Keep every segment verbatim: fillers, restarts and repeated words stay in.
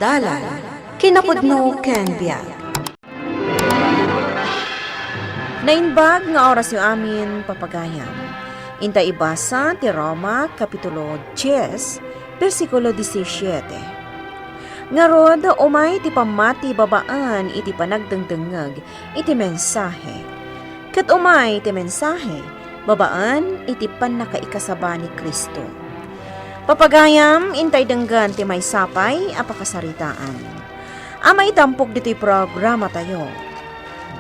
Dalan, kinapudno ken biag. Naimbag nga orasyo amin, papagayam. Inta ibasa ti Roma, Kapitulo dies, bersikulo disisiete. Ngarud, umay ti pammati babaen iti panagdengdengngeg iti mensahe. Ket umay ti mensahe babaen iti pannakaikasaba ni Cristo. Papagayam, intay denggen ti maysa pay a pakasaritaan a maitampok ditoy programatayo.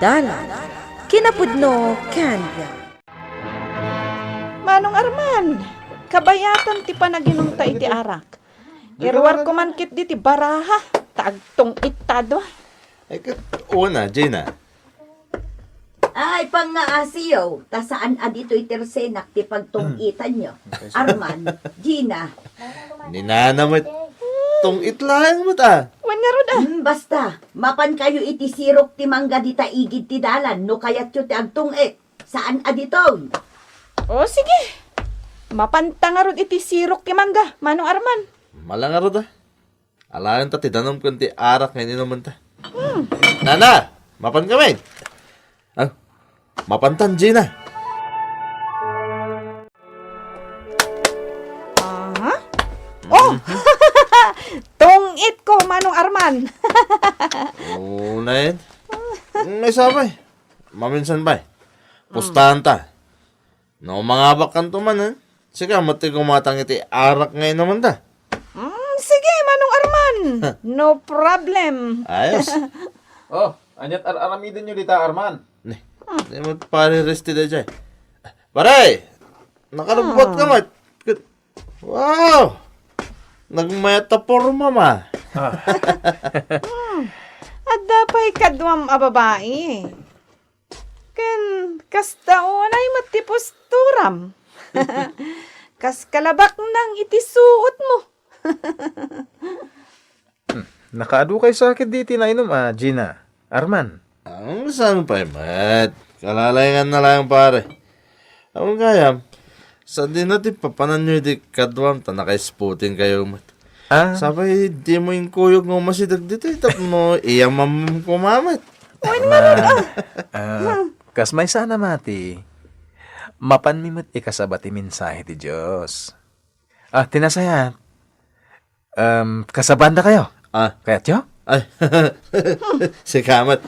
Dalan, kinapudno, ken biag. Manong Arman, kabayatan ti panaginumta iti arak. Iruarko man ketdi ti baraha, ta agtung-it ta dua. Ay, ket, una, Gina. Ay, pangngaasiyo, ta saan a ditoy tersenak ti pagtung-itanyo. Arman, Gina. Ni Nana met, tung-it laeng met, ah. Wen ngarud, ah. Hmm, basta, mapan kayo iti sirok ti mangga dita igid ti dalan, no kayatyo ti agtung-it. Saan a ditoy? O, sige. Mapanta ngarud iti sirok ti mangga, Manong Arman. Mala ngarud, ah. Alaen ta ti danum ken ti arak nga ininumenta. Hmm. Nana, mapan kami. Ah, mapantan, Gina. Aha. Oh! Tung-it ko, Manong Arman. Unayen. Maysa pay. Maminsan pay. Pustahan ta. No mangabakkanto man, eh, sika met ti gumatang iti arak nga inumenta. Mm, sige, Manong Arman. No problem. Ayos. Oh, aniat ar-aramidenyo dita, Arman? Ni, di mo pare resti da jay. Pare, nakalubot ka, mat. Wow! Nagmayat ta porma, ma. Ah. Hmm. Adda pay kaduam a babai. Ken kasta unay met ti posturam. Kas kalabaknang iti suotmo. Hmm, nakaadu kay sakit diti nainum a, Gina. Arman. Ang saan pay met? Kalalayangan na lang, pare. Ang kayam, sa di na ti papananyo iti kaduam ta naka-spooting kayo met. Ah. Sapay di mo inkuyog nga umasideg ditoy tapno iyamam kumamet. Wen nga rod, ah. Ah, kas maysa a namati, mapanmi met ikasaba ti mensahe ti Dios. Ah, ti nasayaat, em, kasabanda kayo? Ah. Kayatyo? Ay, sika met.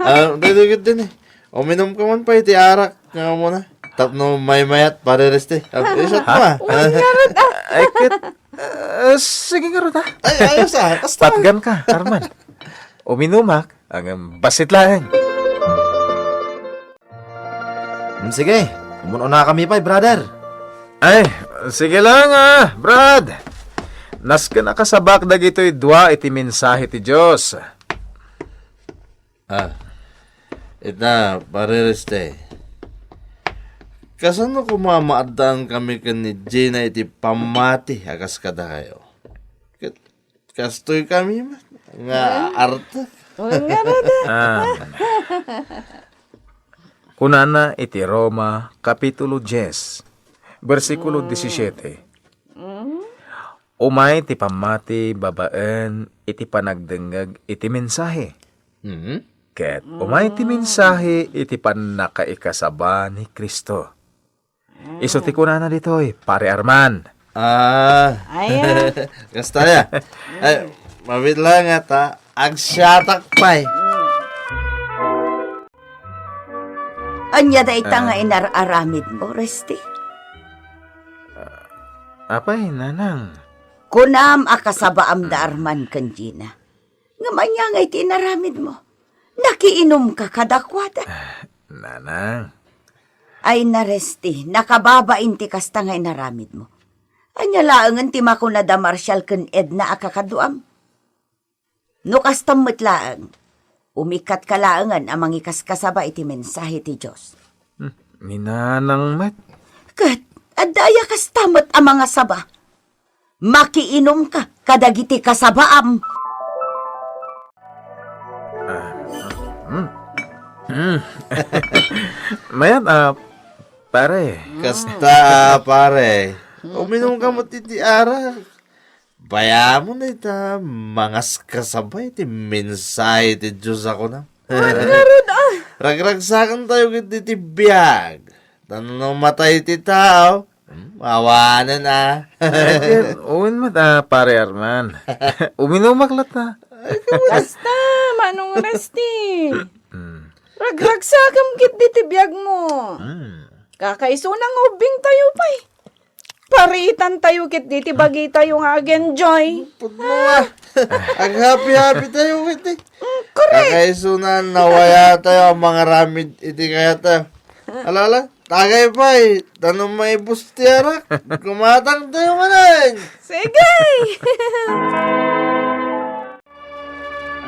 Ah, dagdagit din eh. Uminum ka man pay iti arak nga muna. Tapno maymayat, pare Reste. Ah, isat mo, ah. Ay, ket, eh, sige ngarud, ah. Ay, ayos, ah. Kasta. Patgan ka, Arman. Uminumak, ang, em, basit laeng. Hmm, sige, umun-una kami pay, brother. Ay, sige lang, ah, Brad. Nasken a kasabak dagitoy dua iti mensahe ti Dios. Ah, ita, pare Reste. Kasano koma maaddaan kami ken ni Gina iti pammati a kas kadakayo? Ket kastoy kami met nga arte. Wen ngarud, ah. Ah. Kunana iti Roma, Kapitulo dies, bersikulo disisiete. Umay ti pammati babaen iti panagdengngeg iti mensahe. Mhm. Ket umay ti mensahe iti pannakaikasaba ni Cristo. Isu ti kunana ditoy, Pare Arman. Ah. Ay, ah. Kasta ya. Ay, mabit lang ata. Agsiatak pay. Ania dayta nga inar-aramidmo, Resti? Apay, Nanang. Kunam a kasabaam da Arman ken Gina. Ngem ania ngay ti inaramidmo? Nakiinumka kadakuada. Nanang. Ay, na, Resti, nakababain ti kasta nga inaramidmo. Ania laengen ti makuna da Marshall ken Edna a kakaduam? No kastam met laeng, umikkatka laengen a mangikaskasaba iti mensahe ti Dios. Hmm, ni Nanang met. Ket adda aya kasta met a mangasaba? Makiinumka kadagiti kasabaam. Ah, hmm. Hmm. Mayat, ah, pare. Kasta, pare. Uminumka met iti arak. Bayamon ita, mangaskasaba iti mensahe ti Dios a kunam. Wen ngarud, ah. Ragragsakentayo ket iti biag. Ta no matay ti tao, hmm, awanen, ah. Ay, wen met, ah, Pare Arman. Uminumak latta. Kasta, Manong Resti. Hmm. Ragragsakem ket diti biagmo. Hmm. Kakaisuna nga ubbingtayo pay. Paritantayo ket diti bagitayo nga ag-enjoy. Pudno, ah. Ag-happy-happy tayo ket, eh. Mm, correct. Kakaisuna, nawayatayo a mangaramid iti kayatayo. Ala, ala, tagay pay, ta no maibus ti arak, kumatangtayo manen. Sige.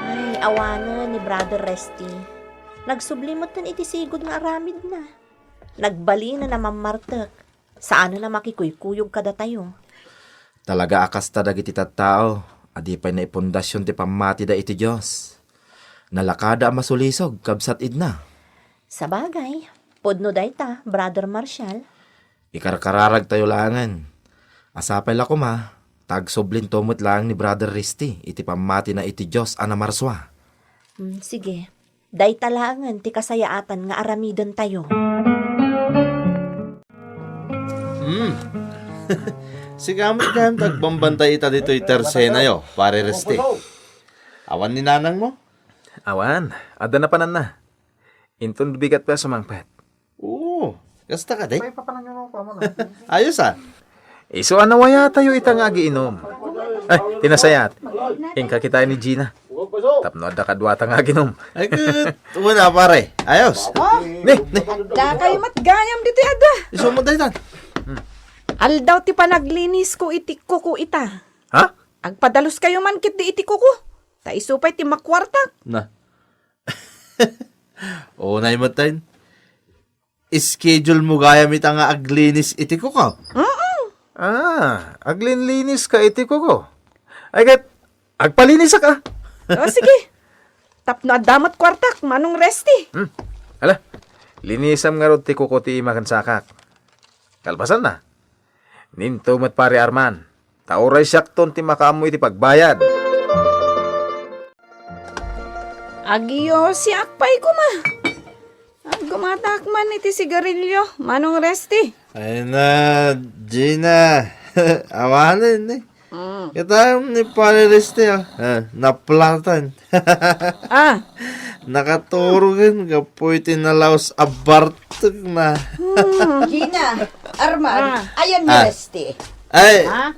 Ay, awanen ni Brother Resty. Nagsubli metten iti sigud nga aramidna. Nagbalinen a mammartek. Saanen a makikuykuyog kadatayo. Talaga a kasta dagiti tattao a di pay naipundasion ti pammatida iti Dios. Nalakada a masulisog, kabsat Edna. Sabagay, pudno dayta, Brother Marshall. Ikarkararagtayo laengen. A sapay la koma, ta agsublinto met laeng ni Brother Risty iti pammatina iti Dios a namarsua. Hmm, sige. Dayta laengen ti kasayaatan nga aramidentayo. Hmm. Sika met gayam ti agbambantay ita ditoy tersenayo, Pare Risty. Awan ni nanangmo? Awan. Adda napananna. Inton bigat pay a sumangpet. Oo. Kasta kadi? Ayos, ah. Isu a nawayatayo ita nga agiinom. Ay, ti nasayaat. Inka kitaen ni Gina. Tapno adda kaduata nga aginom. Ay, ket, wala, pare. Ayos. Oh, ni, ni. Adda kayo met gayam ditoy adda. Isu mo daytan. Aldaw ti panaglinisko iti kuko ita. Ha? Agpadalus kayo man ketdi iti kuko. Ta isu pay ti makuartak. Na. Unay met, tay. Schedule mo gayam ita nga aglinis iti kuko? Mm-mm. Ah, aglinlinis ka iti kuko. Ay, ket, agpalinis ka. O, sige. Tapno adda met kuartak, Manong Resty. Hmm. Ala, linisam ngarud ti kuko ti ima ken sakak. Kalpasanna, ninto met Pare Arman, ta uray siakton ti makaammo iti pagbayad. Agiyo, siak pay koma. Aggumatak man iti sigarilyo, Manong Resty. Ay na, Gina. Awanen, eh. Mm. Kita ni Pare Resty, ah. Ah, naplatan. Ah. Nakaturogen gapu iti nalaus a bartekna. Hmm. Gina, Arman, ah, ayan ni, ah, Resty. Ay, ha?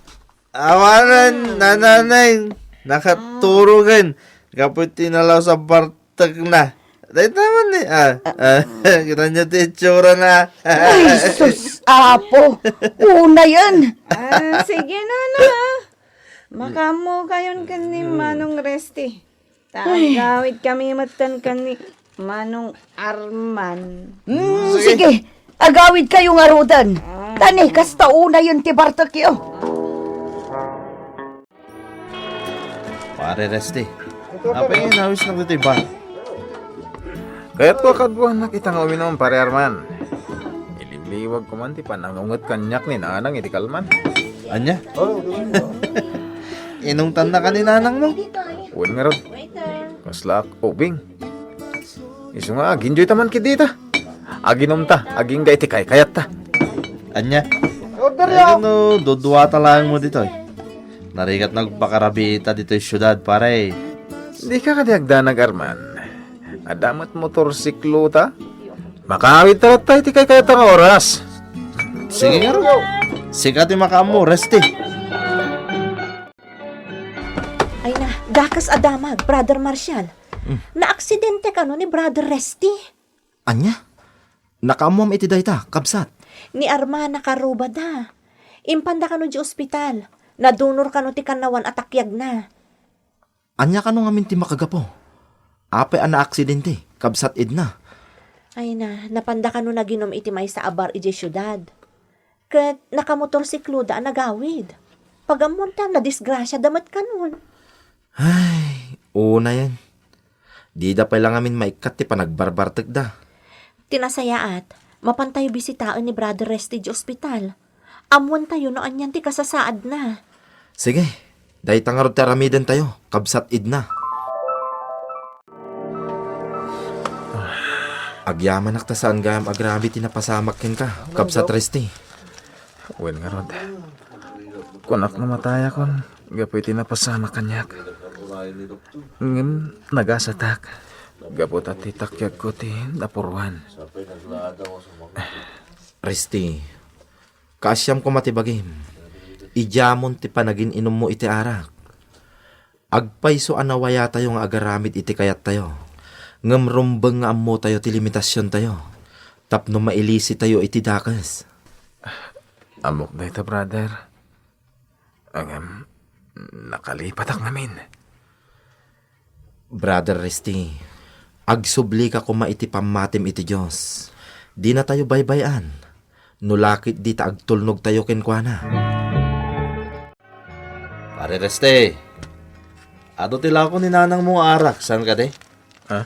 Awanen, hmm, nananay. Nakaturogen gapu iti nalaus a bartekna. Dayta man ni, ah, ah, kita niyo ti itsura na. Ay, sus, Apo. Unayen. Ah, sige na, na. Makaammo kayon ken ni, mm, Manong Resty. Ta, ay, agawid kami metten ken ni Manong Arman. Mm, sige. Sige. Agawid kayo ngaruden. Ah. Tani, kasta unayen ti bartekyo. Pare Resty, apay nga inawisnak ditoy bar? Kayatko a kaduanak ita nga uminom, Pare Arman. Iliwliwag ko man ti panangunget kaniak ni nanang iti kalman. Ania? Inungtanna ka ni nanang mo? Wen ngarud. Kasla ubing. Isu nga, aginjoy ta man ket dita. Aginom ta, agingga iti kaykayat ta. Ania? Order, ay, no, duduata laeng mo ditoy. Narigat nagpakarabi ta ditoy siudad, pare. Di ka kadi agdanag, Arman. Adda met motorsiklo ta. Makaawid ta latta iti kaykayat ta nga oras. Sige nga, Ro. Sika ti makaammo, Resty. Ay na, dakes a damag, Brother Marshall. Mm. Naaksidente kano ni Brother Resty? Ania? Nakaammoam iti dayta, kabsat? Ni Arma, nakarubada. Impanda kano di ospital. Nadunor kano ti kannawan a takyagna. Ania kano ngamin ti makagapu? Apay a naaksidente, kabsat Edna? Ay na, napanda kano naginom iti maysa a bar idiay siudad. Ket nakamotorsikloda a nagawid. Pagammon ta, nadisgrasiada met kanon. Ay, unayen. Dida pay la ngamin maikkat ti panagbarbartekda. Ti nasayaat, mapantayo bisitaen ni Brother Resty idiay ospital. Ammoentayo no anian ti kasasaadna. Sige, Dayta ngarud ti aramidentayo, kabsat Edna. Agyamanak ta saan gayam agraman ti napasamak kenka, kabsat Resti. Wen ngarud, kunak no matayakon gapu iti napasamak kaniak. Ngem nagasatak gapu ta ti takyagko ti napuruan. Resti, kaasiam koma ti bagim, idiamon ti panagin-inummo iti arak. Agpayso a nawayatayo nga agaramid iti kayattayo, ngem rumbeng nga ammotayo ti limitasiontayo tapno mailisitayo iti dakes. Ammok dayta, brother. Ngem, nakalipatak ngamin. Brother Resti, agsublika koma iti pammatim iti Dios. Dinatayo baybay-an, no la ketdi ta agtulnogtayo kenkuana. Pare Resti, adu ti lako ni nanangmo nga arak, saan kadi? Ha?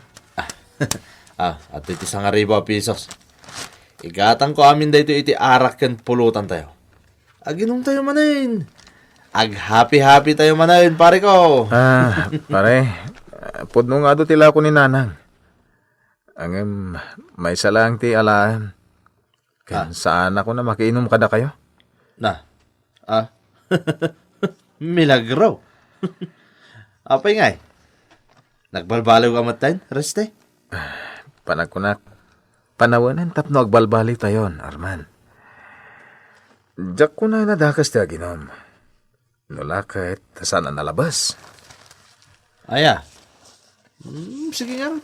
Ah, adtoy ti sangaribu a pisos. Igatangko amin daytoy iti arak ken pulutantayo. Aginumtayo manen. Aghappy-happytayo manen, pare ko. Ah, pare, ah, pudno nga adu ti lako ni nanang. Ngem, maysa laeng ti alaem. Ken Ah. saanakon a makiinum kadakayo. Na, ah, milagro. Apay ngay? Nagbalbaliw ka met, Reste? Panagkunak, panawen tapno agbalbaliwtayon, Arman. Diak kunay nadakes ti aginum. No la ket, saan a nalabes. Aya. Hmm, sige ngarud.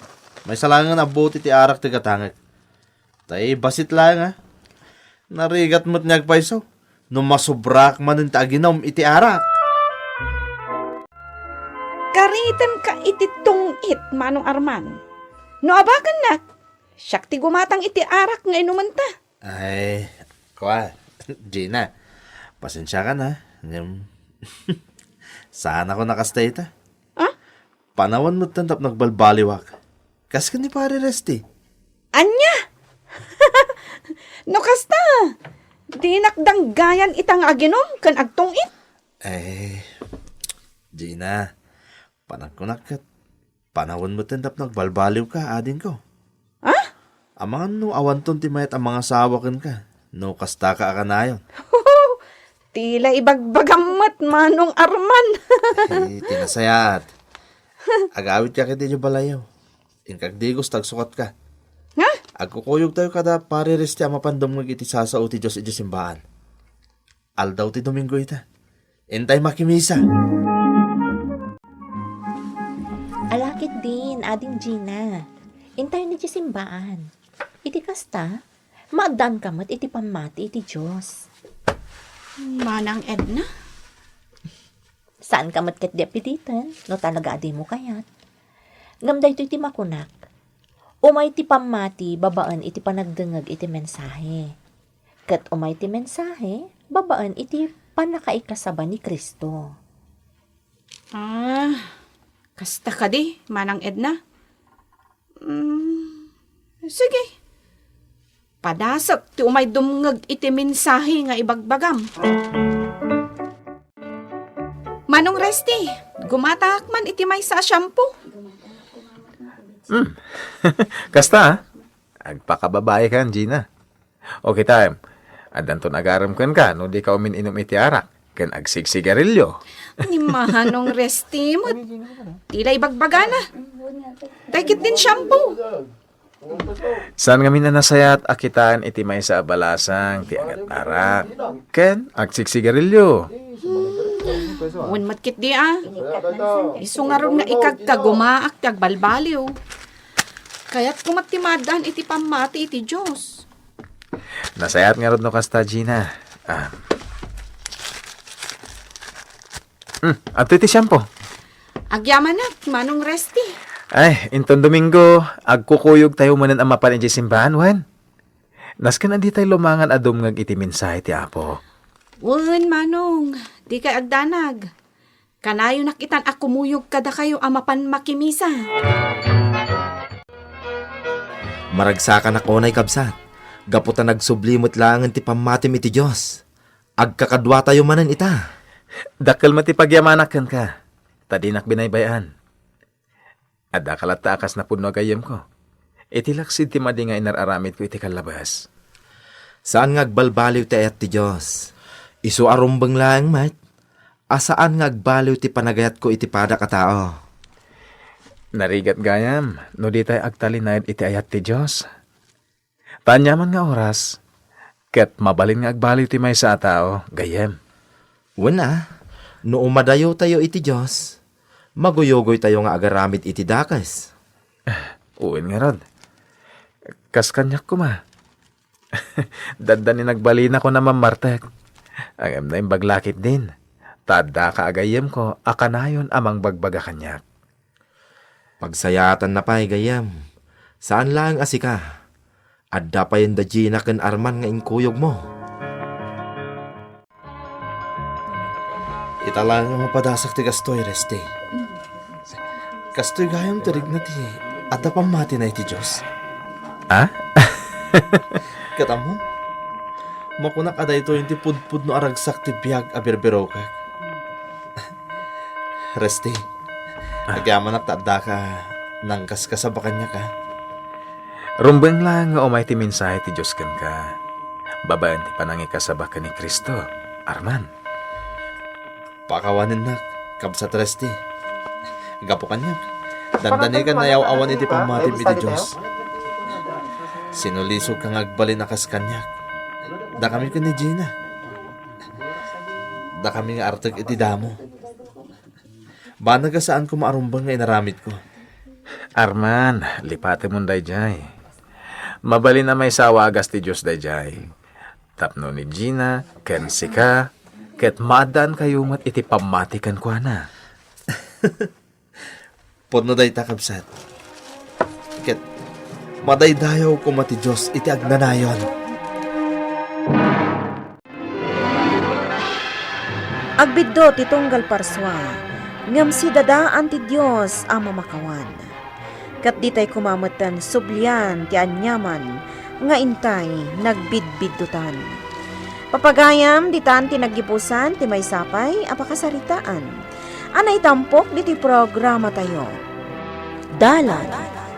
Maysa laengen a bote ti arak ti gatangek. Tay basit laeng, a. Narigat met ni agpayso no masobrak manen ti aginum iti arak. Karitenka iti tungit, Manong Arman. No abakannak, siak ti gumatang iti arak nga inumenta. Ay, kua, Gina, pasensiakan, a, ngem saanakon a kasta ita. Ah? Panawen metten tapno agbalbaliwak. Kas ken ni Pare Resti. Ania? No kasta, dinak danggayan ita nga aginum ken agtungit. Eh, Gina, panagkunak ket panawen metten tapno agbalbaliwka, adingko. Ha? Amangan no awanton ti mayat a mangasawa kenka, no kastaka a kanayon. Tila ibagbagam met, Manong Arman. Eh, ti nasayaat. Agawidka ket idiay balayyo. Inkagdigos ta agsukatka. Ha? Agkukuyogtayo kada Pare Resti a mapan dumngeg iti sasao ti Dios idiay simbaan. Aldaw ti Domingo ita. Intay makimisa. Ala ketdin, Ading Gina. Intayon idiay simbaan. Iti kasta, maaddaanka met iti pammati iti Dios. Manang Edna? Saanka met ketdi a piliten no talaga a dimo kayat. Ngem daytoy ti makunak, umay ti pammati babaen iti panagdengngeg iti mensahe. Ket umay ti mensahe babaen iti pannakaikasaba ni Cristo. Ah, kasta kadi, Manang Edna? Mm, sige. Padasek ti umay dumngeg iti mensahe nga ibagbagam. Manong Resti, gumatak man iti maysa a shampoo. Hmm. Kasta, a. Agpakababaekan, Gina. Okay time. Addanton agarem kenka no dika umin-inum iti arak ken agsigsigarilyo. Ni Manong Resti met. Tila ibagbagana. Dayket din shampoo. Saan ngamin a nasayaat a kitaen iti maysa a balasang ti agat-arak ken agsigsigarilyo. Wen met ketdi a. Isu ngarud nga ikagkagumaak ti agbalbaliw. Kayatko met ti maaddaan iti pammati iti Dios. Nasayaat ngarud no kasta, Gina. Ah. Hmm, adtoy ti shampoo. Agyamanak, Manong Resti. Ay, inton Domingo, agkukuyogtayo manen a mapan idiay simbaan, wen? Nasken a ditay lumangan a dumngeg iti mensahe ti Apo. Wen, Manong, dikay agdanag. Kanayonak itan a kumuyog kadakayo a mapan makimisa. Maragsakanak unay, kabsat, gapu ta nagsubli met laengen ti pammatim iti Dios. Agkakaduatayo manen ita. Dakkel met ti pagyamanak kenka, ta dinak binaybay-an. Addaka latta a kas napudno a gayyemko. Iti laksid ti madi nga inar-aramidko iti kallabas. Saan nga agbalbaliw ti ayat ti Dios. Isu a rumbeng laeng met, a saan nga agbaliw ti panagayatko iti padak a tao. Narigat gayam, no ditay agtalinaed iti ayat ti Dios. Ta aniaman nga oras, ket mabalin nga agbaliw ti maysa a tao, gayyem. Wen a, no umadayotayo iti Dios, maguyogoytayo nga agaramid iti dakes. Wen ngarud. Kas kaniak koma. Daddan ni nagbalina ko na mammartek. Ngem naimbag la ketdin. Ta addaka a gayyemko a kanayon a mangbagbaga kaniak. Pagsayaatanna pay, gayyem. Saan laeng a sika. Adda payen da Gina ken Arman nga inkuyogmo. Ita laeng a mapadasak ti kastoy, Resti. Kastoy gayam ti rikna ti adda pammatina iti Dios. Ah? Ket ammom, makunak a daytoy ti pudpudno a ragsak ti biag a birbirokek. Resti, Ah. agyamanak ta addaka nangkaskasaba kaniak, a. Rumbeng laeng nga umay ti mensahe ti Dios kenka, babaen ti panangikasaba ken ni Cristo, Arman. Pakawanennak, Kabsat Resti. Gapu kaniak, dandani ka nayaw-awan iti pammatim iti Dios. Sinulisogka nga agbalin a kas kaniak. Dakami ken ni Gina. Dakami nga artek iti damo. Banag a saan koma a rumbeng nga inaramidko. Arman, lipatemon daydiay. Mabalin a maysa a wagas ti Dios daydiay. Tapno ni Gina ken sika, ket maaddaankayo met iti pammati kenkuana. Pudno dayta, kabsat. Ket madaydayaw koma ti Dios iti agnanayon. Agbiddut ti tunggal parsua, ngem sidadaan ti Dios a mamakawan. Ket ditay koma metten sublian ti aniaman nga intay nagbidbiddutan. Papagayam, ditan ti naggibusan ti maysa pay a pakasaritaan a naitampok ditoy programatayo. Dalan,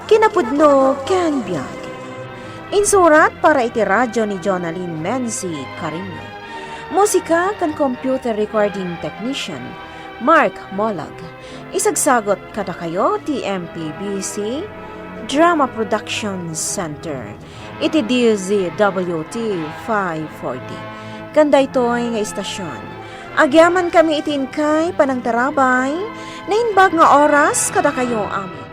kinapudno ken biag. Insurat para iti radyo ni Jonalyn Menzi Carino. Musika ken computer recording technician, Mark Molag. Isagsagut kadakayo ti M P B C Drama Production Center iti D Z W T five forty. Ken daytoy nga istasion, agyamankami iti inkay panangtarabay, naimbag nga oras kadakayo amin.